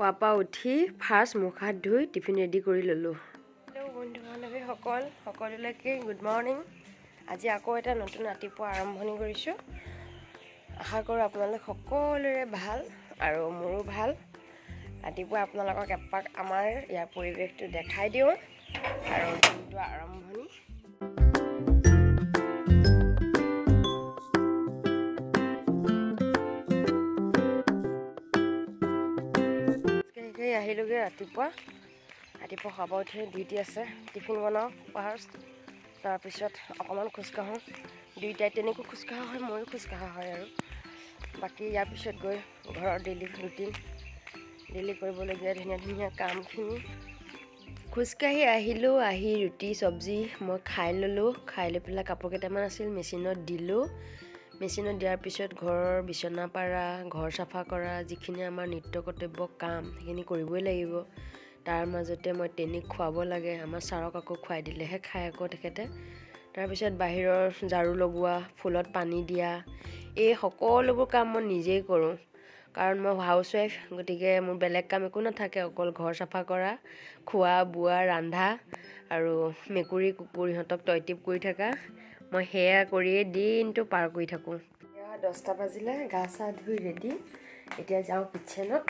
শুৱাৰ পৰা উঠি ফাৰ্ষ্ট মুখ হাত ধুই টিফিন ৰেডি কৰি ল'লোঁ। হেল্ল' বন্ধু বান্ধৱীসকল, সকলোলৈকে গুড মৰ্ণিং। আজি আকৌ এটা নতুন ৰাতিপুৱা আৰম্ভণি কৰিছোঁ। আশা কৰোঁ আপোনালোক সকলোৰে ভাল আৰু মোৰো ভাল। ৰাতিপুৱা আপোনালোকক এপাক আমাৰ ইয়াৰ পৰিৱেশটো দেখাই দিওঁ আৰু দিনটো আৰম্ভণি। খোজকাঢ়ি আহিলোঁগৈ। ৰাতিপুৱা ৰাতিপুৱা শুৱাৰ পৰা উঠি ডিউটি আছে, টিফিন বনাওঁ ফাৰ্ষ্ট, তাৰপিছত অকণমান খোজকাঢ়োঁ। দুয়োটাই তেনেকৈ খোজকঢ়া হয়, ময়ো খোজকঢ়া হয়। আৰু বাকী ইয়াৰ পিছত গৈ ঘৰৰ ডেইলি ৰুটিন, ডেইলি কৰিবলগীয়া ধুনীয়া ধুনীয়া কামখিনি। খোজকাঢ়ি আহিলোঁ, আহি ৰুটি চব্জি মই খাই ল'লোঁ। খাই লৈ পেলাই কাপোৰ কেইটামান আছিল মেচিনত দিলোঁ। মেচিনত দিয়াৰ পিছত ঘৰৰ বিচনা পাৰা, ঘৰ চাফা কৰা, যিখিনি আমাৰ নিত্য কৰ্তব্য কাম সেইখিনি কৰিবই লাগিব। তাৰ মাজতে মই টেনিক খুৱাব লাগে, আমাৰ ছাৰক আকৌ খুৱাই দিলেহে খায় আকৌ তেখেতে। তাৰপিছত বাহিৰৰ ঝাৰু লগোৱা, ফুলত পানী দিয়া, এই সকলোবোৰ কাম মই নিজেই কৰোঁ। কাৰণ মই হাউচ ৱাইফ, গতিকে মোৰ বেলেগ কাম একো নাথাকে, অকল ঘৰ চাফা কৰা, খোৱা বোৱা, ৰন্ধা আৰু মেকুৰী কুকুৰ ইহঁতক তইটিপ কৰি থকা। মই সেয়া কৰিয়ে দিনটো পাৰ কৰি থাকোঁ। এতিয়া 10টা বাজিলে, গা চা ধুই ৰেডি। এতিয়া যাওঁ কিটচেনত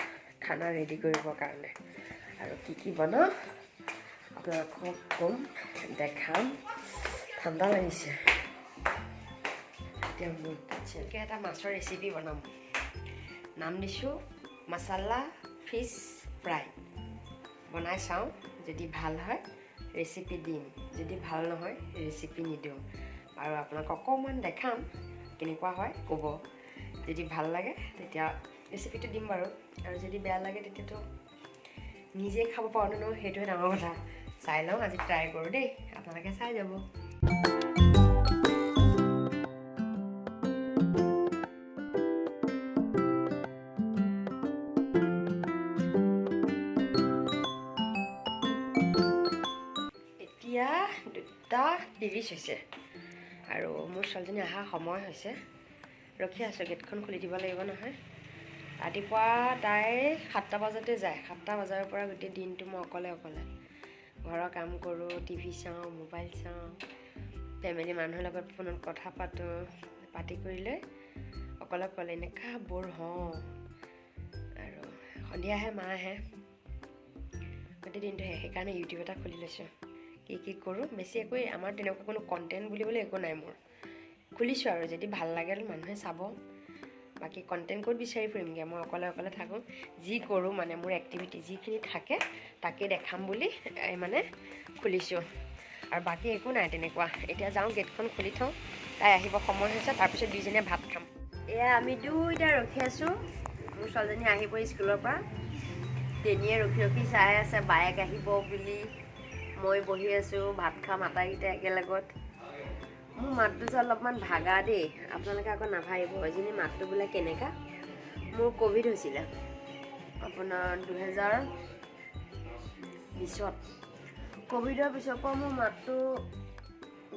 খানা ৰেডি কৰিবৰ কাৰণে। আৰু কি কি বনাওঁ আপোনালোকক ক'ম, দেখাম। ঠাণ্ডা লাগিছে। এতিয়া মোৰ কিটচেনকে এটা মাছৰ ৰেচিপি বনাম। নাম দিছোঁ মছালা ফিছ ফ্ৰাই। বনাই চাওঁ, যদি ভাল হয় ৰেচিপি দিম, যদি ভাল নহয় ৰেচিপি নিদিওঁ। আৰু আপোনাক অকণমান দেখাম কেনেকুৱা হয় ক'ব। যদি ভাল লাগে তেতিয়া ৰেচিপিটো দিম বাৰু, আৰু যদি বেয়া লাগে তেতিয়াতো নিজে খাব পাৰোঁ নে নহয় সেইটোহে ডাঙৰ কথা। চাই লওঁ, আজি ট্ৰাই কৰোঁ দেই, আপোনালোকে চাই যাব। এতিয়া 2:30 হৈছে আৰু মোৰ ছোৱালীজনী অহা সময় হৈছে। ৰখি আছোঁ, গেটখন খুলি দিব লাগিব নহয়। ৰাতিপুৱা তাই 7টা বজাতে যায়। 7টা বজাৰ পৰা গোটেই দিনটো মই অকলে অকলে ঘৰৰ কাম কৰোঁ, টিভি চাওঁ, মোবাইল চাওঁ, ফেমিলি মানুহৰ লগত ফোনত কথা পাতোঁ। পাতি কৰি লৈ অকলে অকলে এনেকুৱা ব'ৰ হওঁ। আৰু সন্ধিয়া আহে, মা আহে, গোটেই দিনটো সেইকাৰণে ইউটিউব এটা খুলি লৈছোঁ। কি কি কৰোঁ, বেছি একো আমাৰ তেনেকুৱা কোনো কণ্টেণ্ট বুলিবলৈ একো নাই মোৰ। খুলিছোঁ আৰু যদি ভাল লাগে মানুহে চাব। বাকী কণ্টেণ্ট ক'ত বিচাৰি ফুৰিমগৈ, মই অকলে অকলে থাকোঁ। যি কৰোঁ মানে মোৰ এক্টিভিটি যিখিনি থাকে তাকে দেখাম বুলি মানে খুলিছোঁ, আৰু বাকী একো নাই তেনেকুৱা। এতিয়া যাওঁ, গেটখন খুলি থওঁ, তাই আহিব সময় হৈছে, তাৰপিছত দুইজনীয়ে ভাত খাম। এয়া আমি দুইটা ৰখি আছোঁ, মোৰ ছোৱালীজনী আহিব স্কুলৰ পৰা। টেনিয়ে ৰখি ৰখি চাই আছে বায়েক আহিব বুলি। মই বহি আছোঁ, ভাত খাম আটাইকেইটা একেলগত। মোৰ মাতটো যে অলপমান ভাগা দেই, আপোনালোকে আকৌ নাভাবিব এজনী মাতটো বোলে কেনেকুৱা। মোৰ ক'ভিড হৈছিলে আপোনাৰ 2020ত। ক'ভিডৰ পিছৰ পৰা মোৰ মাতটো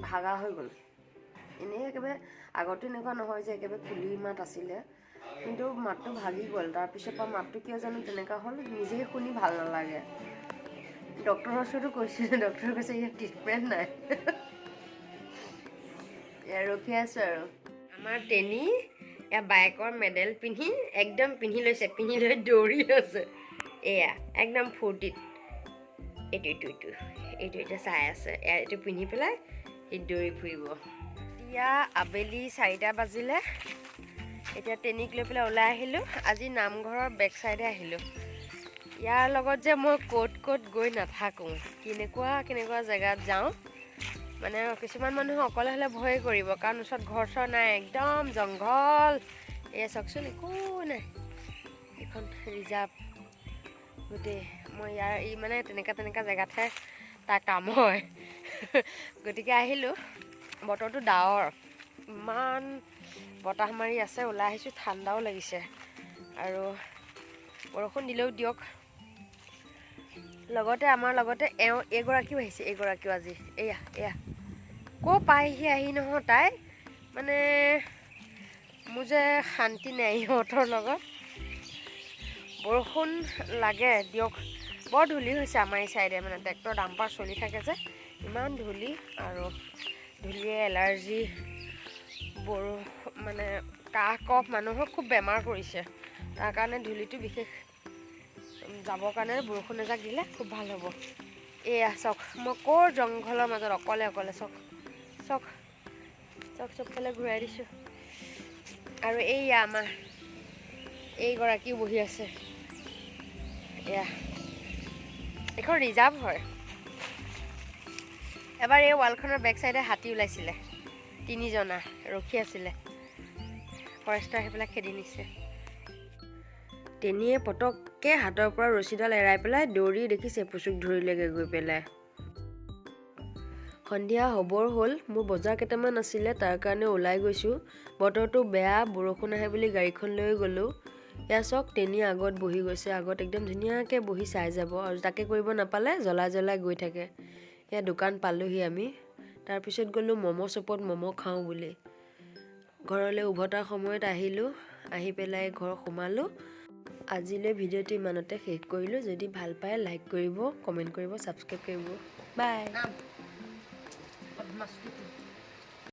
ভাগা হৈ গ'ল। এনেই একেবাৰে আগতো এনেকুৱা নহয় যে একেবাৰে কুলি মাত আছিলে, কিন্তু মাতটো ভাগি গ'ল। তাৰপিছৰ পৰা মাতটো কিয় জানো তেনেকুৱা হ'ল, নিজেই শুনি ভাল নালাগে। ডক্টৰৰ ওচৰতো কৈছিলে, ডক্টৰে কৈছে ইয়াত ট্ৰিটমেণ্ট নাই। এয়া ৰখি আছোঁ আৰু। আমাৰ টেনি এয়া বাইকৰ মেডেল পিন্ধি একদম পিন্ধি লৈছে, পিন্ধি লৈ দৌৰি আছে। এয়া একদম ফূৰ্তিত এইটো এইটো এইটো এইটো এতিয়া চাই আছে। এয়া এইটো পিন্ধি পেলাই সি দৌৰি ফুৰিব। এতিয়া আবেলি 4টা বাজিলে। এতিয়া টেনিক লৈ পেলাই ওলাই আহিলোঁ। আজি নামঘৰৰ বেক চাইডে আহিলোঁ। ইয়াৰ লগত যে মই ক'ত ক'ত গৈ নাথাকোঁ, কেনেকুৱা কেনেকুৱা জেগাত যাওঁ। মানে কিছুমান মানুহ অকলে হ'লে ভয়ে কৰিব, কাৰণ ওচৰত ঘৰ চৰ নাই, একদম জংঘল। এয়া চাওকচোন, একো নাই, এইখন ৰিজাৰ্ভ গোটেই। মই ইয়াৰ ই মানে তেনেকুৱা তেনেকুৱা জেগাতহে তাৰ কাম হয়। গতিকে আহিলোঁ। বতৰটো ডাৱৰ, ইমান বতাহ মাৰি আছে, ওলাই আহিছোঁ, ঠাণ্ডাও লাগিছে। আৰু বৰষুণ দিলেও দিয়ক। লগতে আমাৰ লগতে এওঁ এইগৰাকীও আহিছে, এইগৰাকীও আজি এয়া এয়া ক'ৰ পাইহি আহি নহয় তাই, মানে মোৰ যে শান্তি নাই ইহঁতৰ লগত। বৰষুণ লাগে দিয়ক। বৰ ধূলি হৈছে আমাৰ এই চাইডে, মানে ট্ৰেক্টৰ ডাম্পাৰ চলি থাকে যে, ইমান ধূলি। আৰু ধূলিয়ে এলাৰ্জি, মানে কাহ কফ মানুহক খুব বেমাৰ কৰিছে। তাৰ কাৰণে ধূলিটো বিশেষ যাবৰ কাৰণে বৰষুণ এজাক দিলে খুব ভাল হ'ব। এয়া চাওক, মই ক'ৰ জংঘলৰ মাজত অকলে অকলে। চাওক চাওক চাওক, চবফালে ঘূৰাই দিছোঁ। আৰু এইয়া আমাৰ এইগৰাকীও বহি আছে। এয়া এইখন ৰিজাৰ্ভ হয়। এবাৰ এই ৱালখনৰ বেক চাইডে হাতী ওলাইছিলে, তিনিজনা ৰখি আছিলে, ফৰেষ্টাৰ আহি পেলাই খেদি নিছে। তেনিয়ে পটককৈ হাতৰ পৰা ৰছীডাল এৰাই পেলাই দৌৰি দেখিছে পুচুক ধৰিলেগৈ গৈ পেলাই। সন্ধিয়া হ'বৰ হ'ল, মোৰ বজাৰ কেইটামান আছিলে, তাৰ কাৰণে ওলাই গৈছোঁ। বতৰটো বেয়া, বৰষুণ আহে বুলি গাড়ীখন লৈ গ'লোঁ। এয়া চাওক, তেনি আগত বহি গৈছে, আগত একদম ধুনীয়াকৈ বহি চাই যাব আৰু তাকে কৰিব নাপালে জ্বলাই জ্বলাই গৈ থাকে। এয়া দোকান পালোহি আমি। তাৰপিছত গ'লোঁ ম'ম' শ্বপত ম'ম' খাওঁ বুলি। ঘৰলৈ উভতাৰ সময়ত আহিলোঁ, আহি পেলাই ঘৰ সোমালোঁ। আজিলৈ ভিডিঅ'টো ইমানতে শেষ কৰিলোঁ। যদি ভাল পায় লাইক কৰিব, কমেণ্ট কৰিব, ছাবস্ক্ৰাইব কৰিব। বাই।